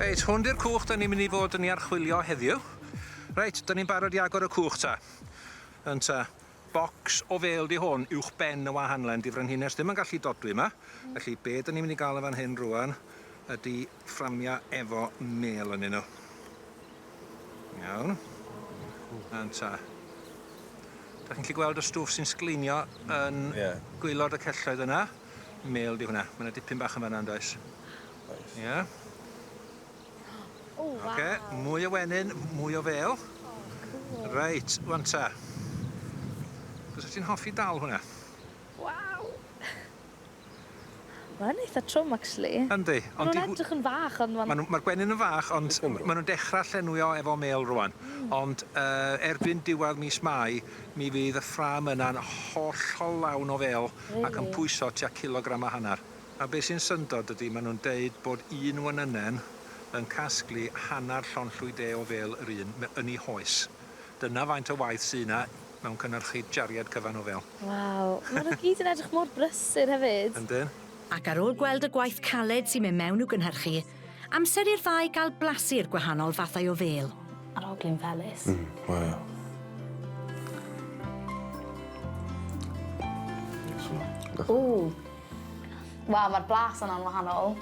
Reit, hwn di'r cwch da ni'n mynd i fod yn ei archwilio heddiw. Reit, da ni'n barod i agor y cwch ta. Yn ta, bocs o fêl di hwn uwch ben y wahanlen, di frenhines ddim yn gallu dodwy yma. Felly, be da ni'n mynd i gael yn fan hyn rwan ydy fframia efo mêl ynyn nhw. Iawn. Yn ta. Da chi'n gallu gweld y stwff sy'n sgleinio yn yeah. gwaelod y celloedd yna. Mêl di hwnna. Mae yna dipyn bach yn fanna yn does? Oes. Ie. Yeah. Oh, wow. Oce, mwy o wenyn, mwy o fêl. Oh, cool. Reit, wan ta. Fysa ti'n hoffi dal hwnna? Waw! Mae'n eitha trwm actually. Yndi, ond... Maen nhw'n edrych yn fach ond ma'n... Maen nhw, mae'r gwenyn yn fach ond maen nhw'n dechrau llenwio efo mêl rwan. Ond uh, erbyn diwedd mis Mai, mi fydd y ffrâm yna'n hollol lawn o fêl really? ac yn pwyso tua cilogram a hanner. A be sy'n syndod ydy, maen nhw'n deud bod un wenynen yn casglu hanner llond llwy de o fêl yr un yn ei hoes. Dyna faint o waith sy 'na mewn cynhyrchu jariad cyfan o fêl. Waw, maen nhw gyd yn edrych mor brysur hefyd. Yndyn. Ac ar ôl gweld y gwaith caled sy'n mynd mewn i'w gynhyrchu, amser i'r ddau gael blasu'r gwahanol fathau o fêl. Arogli'n felys. Mm, waw. Ww. Waw, mae'r blas yna'n wahanol.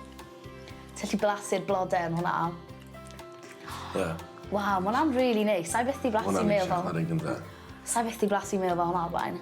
Ti'n gallu blasu'r blodau yn hwnna. Ie. Waw, ma' wnna'n rili neis. Sai byth 'di blasu mêl fel... Hwnna'n neis Sai byth 'di blasu mêl fel hwnna o'r blaen.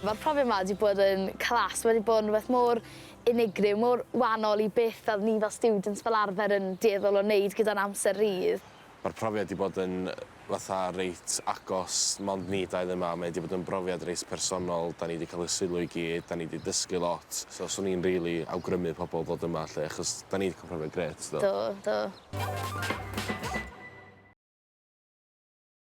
Ma'r profiad 'ma 'di bod yn class, ma' 'di bod yn rwbeth mor unigryw, mor wanol i beth fel ni fel students fel arfer yn dueddol o neud gyda'n amser rhydd. Ma'r profiad 'di bod yn fatha reit agos, mond ni dau yma, mae 'di bod yn brofiad reit personol, 'dan ni 'di ca'l y sylw i gyd, 'dan ni 'di dysgu lot, so swn i'n rili awgrymu pobol ddod yma 'lly achos 'dan ni 'di ca'l profiad grêt do? Do, do.